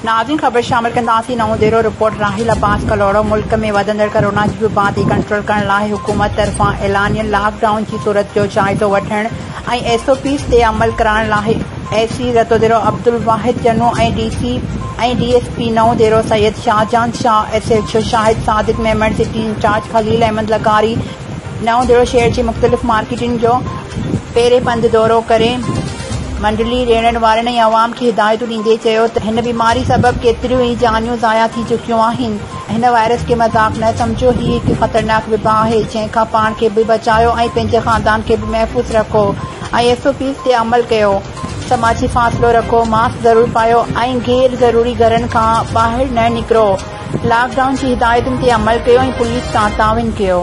ناظرين خبر شامل ڪنداسين نئون ديرو، رپورٽ راحيل عباس ڪلهوڙو، ملڪ ۾ وڌندڙ ڪرونا جي وبا تي ڪنٽرول ڪرڻ لاء حڪومت طرفان اعلانيل لاڪ ڊائون جي صورت جو جائزو وٺڻ ۽ ايس او پيز تي عمل ڪرائڻ لاء S C Ratodero Abdul Wahid Channo ۽ D C ۽ D S P Naudero Syed Shahjahan Shah, S H O Shahid Sadiq Memon, city incharge Khalil Ahmed لغاري نئون ديرو شهر جي مختلف مارڪيٽن جو پيرين پنڌ دورو ڪري منڊلي ريڙهڻ وارن ۽ عوام کي هدايتون ڏيندي چيو ته هن بيماري سبب ڪيتريون ئي جانيون ضايع ٿي چڪيون آهن، هن وائرس کي مذاق نه سمجهو، هي هڪ خطرناڪ وبا آهي، جنهن کان پاڻ کي به بچايو ۽ پنهنجي خاندان کي به محفوظ رکو ۽ ايس او پيز تي عمل ڪيو، سماجي فاصلو رکو، ماسڪ ضرور پايو ۽ غير ضروري گهرن کان ٻاهر نه نڪرو، لاڪ ڊائون جي هدايتن تي عمل ڪيو ۽ پوليس سان تعاون ڪيو.